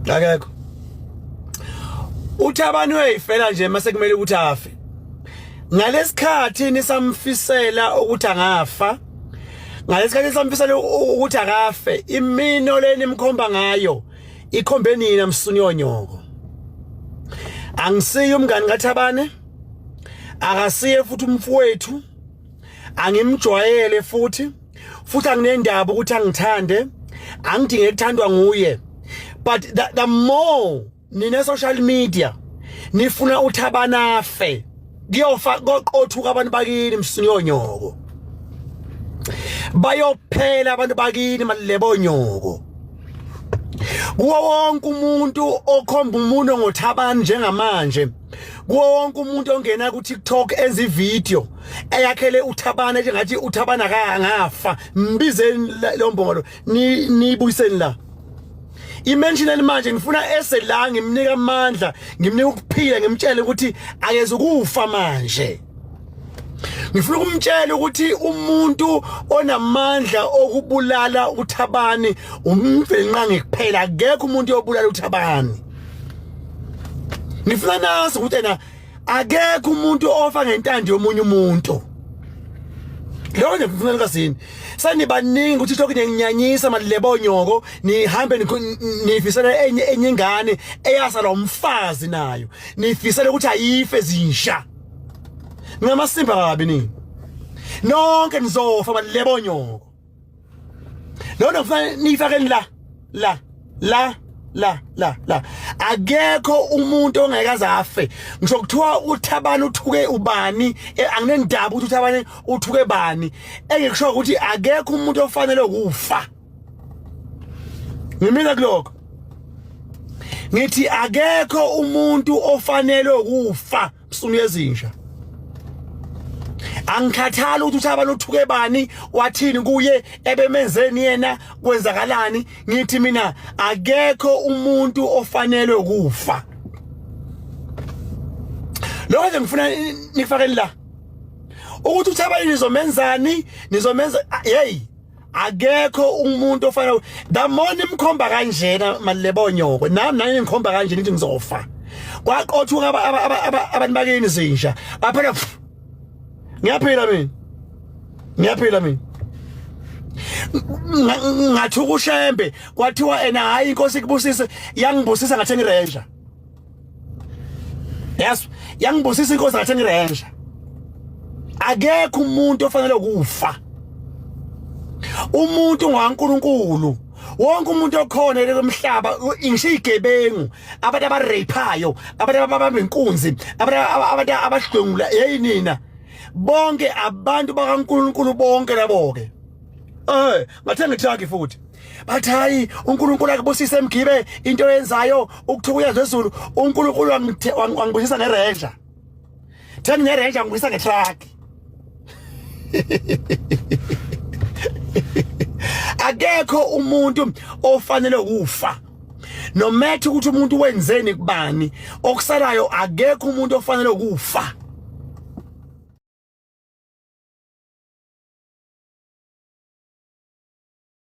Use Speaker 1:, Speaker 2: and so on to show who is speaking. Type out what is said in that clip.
Speaker 1: Akekho. Uthi abantu uyayifela nje mase kumele ukuthi afe. Ngalesikhathi nisamfisela ukuthi angafa. Ngalesikhathi nisamfisela ukuthi akafe, imino leni imkhomba ngayo ikhombe nina msunyonyoko. Angisiye umngani kaThabane. Akasiye futhi umfowethu. Angimjwayele futhi. Futhi anginendaba ukuthi angithande. Angidinge ukuthandwa nguye. But the more nine social media nifuna uThabana afe kuyofa koqothuka abantu bakini msinyonyoko bayophela abantu bakini malebonyoko kuwo wonke umuntu okhomba umuntu ngothabani njengamanje kuwo wonke umuntu ongena ku TikTok enza ivideo eyakhele uthabana njengathi uthabana akangafa mbizeni lo mbongolo nibuyiseni la imention manje ngifuna ese la ngimnika amandla ngimnika ukuphila ngimtshele ukuthi akeze ukufa manje ngifuna ukumtshela ukuthi umuntu onamandla okubulala uThabani umvelinqangi kuphela akekho umuntu oyobulala uThabani ngifuna nazi ukuthi ena akekho umuntu ofa ngentando yomunye umuntu lokho nje ngifuna nikazini senibaningi ukuthi lokhu niyanginyanyisa malebonyoko nihambe nifisela enye enye ingane eyazalwa umfazi nayo nifisela ukuthi ayife zinja ngamasimba kabi nini nonke nizofa malebonyoko lona ngifuna niyifakeni la la la la la la akekho umuntu ongeke azafe ngisho kuthiwa uthabani uthuke ubani eh, anginendaba ukuthi uthabani uthuke bani engikusho ukuthi akekho umuntu ofanele ukufa ngimina kulokho ngithi akekho umuntu ofanele ukufa msunu yezinja angikhathali ukuthi uthaba luthuke bani wathini kuye ebemenzeni yena kwenzakalani ngithi mina akekho umuntu ofanelwe ukufa lokho nje ngifuna nikufakeni la ukuthi uthaba nizomenzani nizomenza hey akekho umuntu ofanele the more nimkhomba kanjena malebonyoko nami nani ngikhomba kanje nithi ngizofa kwaqothuka abantu bakini zinja baphela ngiyaphila mina ngiyaphila mina ngathuka ushembe kwathiwa ena hayi inkosi ikubusise yangibusisa ngathenga iranger yes yangibusisa inkosi ngathenga iranger akekho umuntu ofanele ukufa umuntu ngokaNkuluNkulu wonke umuntu okhona lomhlaba ngisho igebengu abantu abarapeayo abantu ababamba inkunzi abantu abantu abadlwengula hey nina bonke abantu bakaNkuluNkulu bonke labo ke eh ngathenga itruck futhi bathi hayi uNkulunkulu akubusise emgibe into oyenzayo ukuthuka uyezwe ezulu uNkulunkulu wangibusisa ngeRanger thenga ngeRanger ngibusisa ngetruck akekho umuntu ofanele ukufa no matter ukuthi umuntu wenzeni kubani okusalayo akekho umuntu ofanele ukufa.